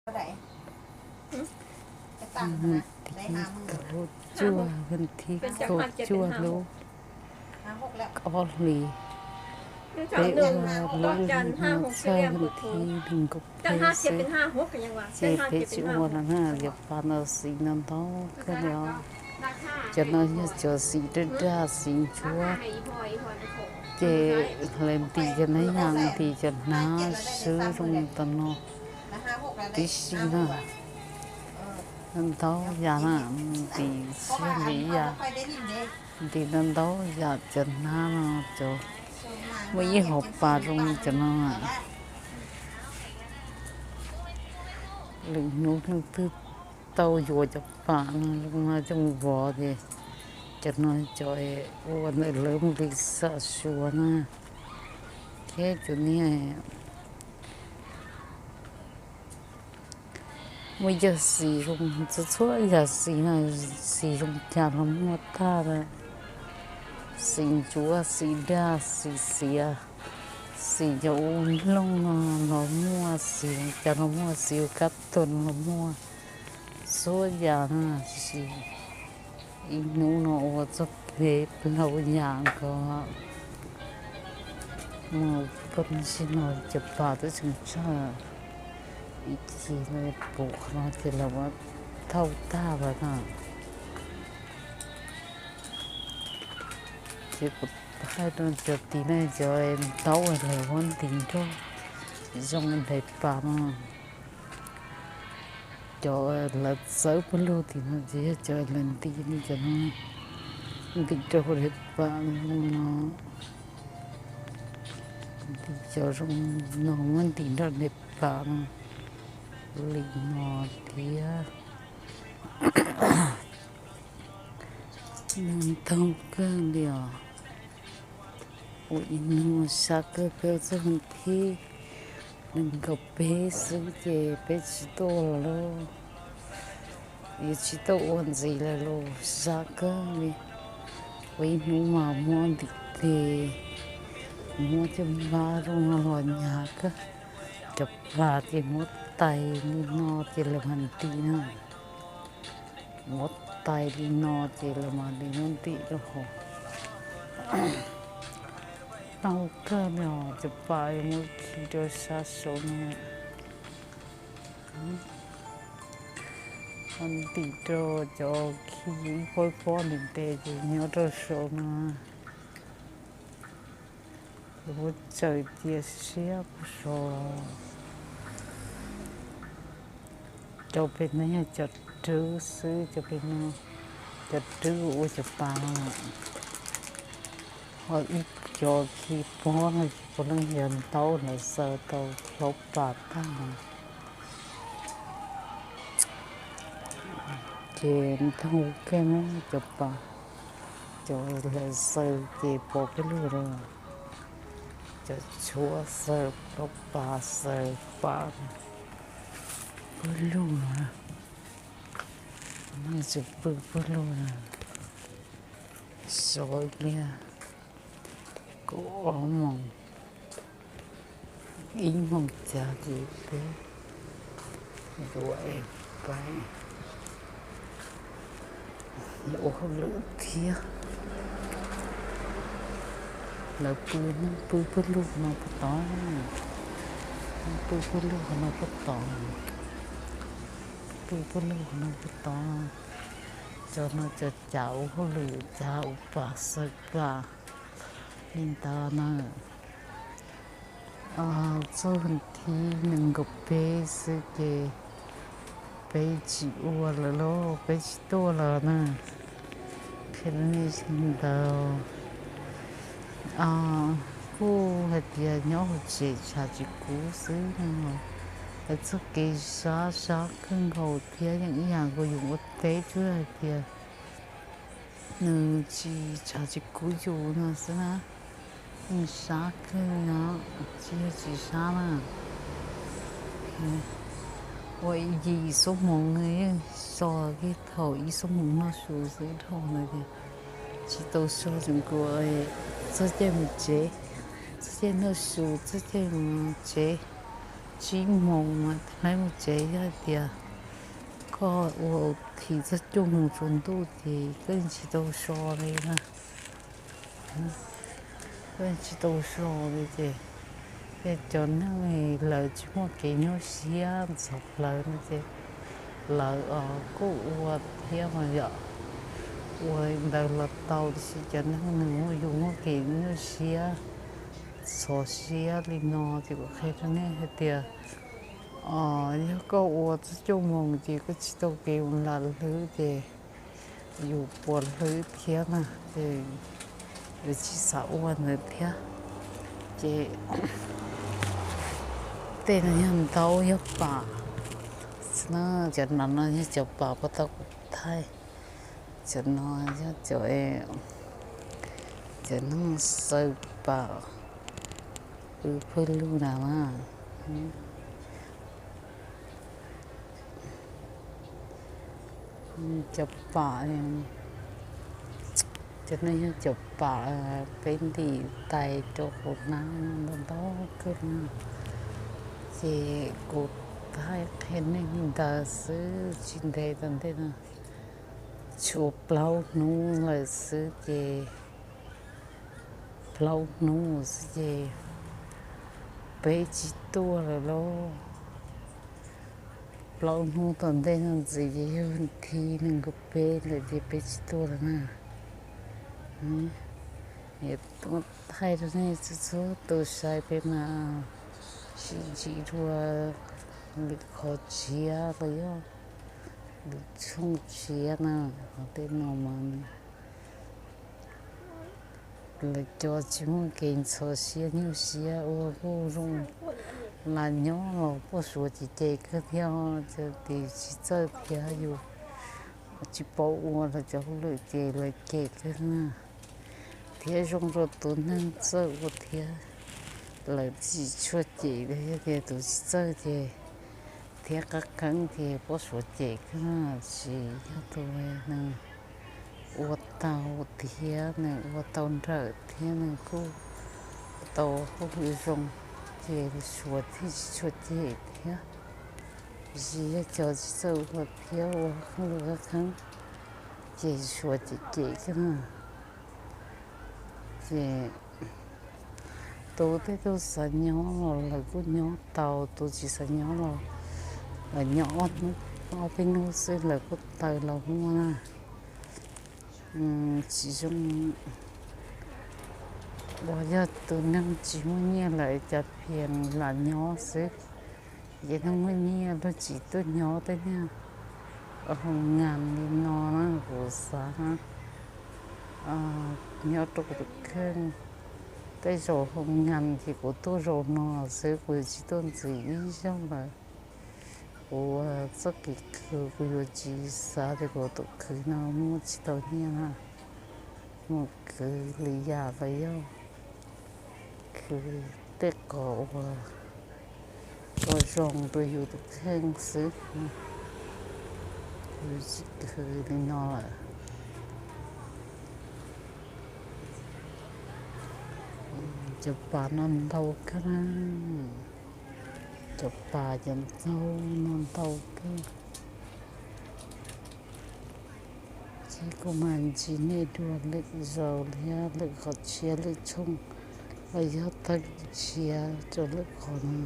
Thib kaum cuaj, thib kaum cuaj lub ob hlis, peb ua lub hli no txog thib nees nkaum peb xwb, ces peb tsis ua lawm na. Cov pas no xis ntau ntau kawg li os. Cov no yog cov xis daj daj xis ntsuab, ces lawv ntim cov no yog ntim cov hnab swb zoo li tam no tib si na. Ntau yam na, ntim siab ntim ib yam, ntim ntau ntau yam cov hnab no cov, muaj ib hom pas zoo li cov no. Lwm hnub leej twg tau yuav cov pas no zoo no coj mus vov ces cov no cov ua ntawm lawv mus li xam suav na. Thiab cov niag muaj yam xis zoo txhua txhua yam xis na, xis zoo cas los muaj tag lawm. Xis ntsuab, xis daj, xis xiav, xis cov ua nplooj no los muaj, xis cas los muaj, xis ua kab toom los muaj, txhua yam na. Tiam sis ib hnub no ua txog peb plaub yam nkaus. Mus poob sim no cov pas twb tseem tsawg, ib chim no pum qhov no ces lawv muab thauj tag lawm na. Ces kuv thaij rau cov tid na, cov ntaub lawv muab ntim nrog zoo ntais pas no. Cov lawv txawb pawg lug tim no ces yog cov lawv ntim li cov no, ntim rau hauv daim pam no, ntim cov zoo no muab ntim nrog daim pam no li no thiab. Nws ntau kawg li os. Ua ib hnub sab kawg, peb ua txog thib nees nkaum peb xwb ces peb tsis tuaj los lauj. Yuav tsis tuaj ua ntxiv lawm los sab kawg li. Ua ib hnub mas muab ntim tes, muab caj npab zoo no los hnyav kawg. Cov pas ces muab tais li no ces lawv mam ntim na. Muab tais li no ces lawv mam li muab ntim rau hauv. Tau kawg li os, cov pas yuav muab khi rau sab saud no. Muab ntim rau cov khi ib pob ib pob ntev ntev ces nyob rau saud no. Lawv muab tsaws cia siab puag saud. Cov pem no yog cov rwb xwb, cov pem no cov rwb ua cov pas no. Ho ib cov khi pob no ces puav leej yog ntaub lawv xaws tau hlaub pas tag no. Ces ntau kawg na cov pas, cov lawv xaws ces pom pawg lug lawm. Cov tshuab xaws, hlaub pas xaws, pas pawg lug na. Tseem pw pawg lug na. Sov ib pliag, kaum ob moos, ib moos cav ces peb yuav es pais ua hauj lwm thiab. Lawv pw, pw pawg lug no puag tod, pw pawg lug no puag tod, pw pawg lug no puag tod. Cov no cov cav ua hauj lwm, cav ua pas xaws pas li ntawd na. Txog thib nees nkaum peb xwb ces peb tsis ua lawm lauj, peb tsis tuaj lawm na. Qhia rau nej li ntawd. Kuj hais tias nyob hauv tsev tshav tsis kub xwb no, es txoj kev sab sab kawg nkaus thiab yeej ib yam nkaus yus ua teb tsuas hais tias nws tsis tshav tsis kub yus no xwb na. Yeej sab kawg no, tsis yog tsis sab na. Ua yim xuab moos yeej so kiag thaum ib xuab moos noj su xwb dhau ntawd tias tsis tau so tseem kuv txog caij mus tsev, txog caij noj su, txog caij mus tsev, Tsib moos mas hnub mus tsev, yog hais tias koj ua thim txog cuaj moos tsaus ntuj ces koj yeej tsis tau so li na. Koj yeej tsis tau so li ces, ces cov neeg lawv tsis muaj kev nyuaj siab ntxhov plawv no ces lawv kuj ua thiab mas yom. Ua li ntawd los tau, tiam sis cov neeg nws muaj yus muaj kev nyuaj siab ntxhov siab li no ces kuv qhia rau nej hais tias, yog koj ua txog cuaj moos ces koj tsis tau kev mus lam hlwb ces yus puas hlwb thiab na, ces yus tsis xav ua ntawd thiab. Ces tej no yog ntaub yog pam, cov no no yog cov pam puag ta kuv thaij. Cov no yog cov, cov no xaws pam, pw pawg lug na mas. Cov pam, cov no yog cov pam peb ntim tais rau hauv hnab ntau ntau kawg na. Ces kuv thaij qhia nej li ntawd xwb, tsis ntev tom ntej no tshuav plaub hnub lawm xwb ces, plaub hnub xwb ces peb tsis tuaj lawm lauj. Plaub hnub tom ntej no ntxiv ces yog thib nees nkaum peb lawm ces peb tsis tuaj lawm na. Tuaj thaij rau nej txhua txhua tus saib peb mas sib ntsib dua lwm qhov tshiab los yog lwm tshooj tshiab na. Tej no mas lawv cov tsis muaj kev ntxhov siab nyuaj siab ua kuj zoo lam nyob los puab suav cem cem kawg thiab, cov tsis txawj thiab yus tsis paub ua lawv cov hauj lwm ces lawv cem kawg na. Thiab zoo rau tus neeg txawj ua thiab, lawv tsis tshua cem li, yog tias tus tsis txawj ces thiab qab qeeb ces puab suav cem kawg na. Tsis yog tus neeg ua tau thiab nws ua tau nrawm thiab nws kuj tau hauj lwm zoo ces suav thiaj tsis tshua cem thiab. Tsis yog cov tsis txawj ua thiab ua hauj lwm qab qeeb ces suav cem cem kawg na. Ces tus tej tug xav nyob los lawv kuj nyob tau, tus tsis xav nyob los lawv nyob ob hnub ob peb hnub xwb lawv kuj tawm los muaj na. Tsis zoo uas yog tus neeg tsis muaj nyiaj lawm cas phias lam nyob xwb. Ces neeg muaj nyiaj luag tsis tuaj nyob tej niag hoo ngas li no na, kuv xav na. Nyob rau kuv tus kheej, tej zaum hoo ngas ces kuv tuaj zaum no xwb, kuv yuav tsis tuaj ntxiv ib zaug lawm. Kuv txoj kev khwv kuv yuav tsis xav tias kuv tus khwv no muaj tsis tau nyiaj na. Mus khwv lwm yam los yog khwv tej qhov uas ua zoo rau yus tus kheej xwb, kuv tsis khwv li no lawm. Cov pas no ntau kawg na, cov pas cov ntxaug no ntau kawg. Ces kuv mam ntsib nej dua lwm zaus thiab lwm qhov tshiab lwm tshooj los yog thaij tshiab rau lwm qhov no.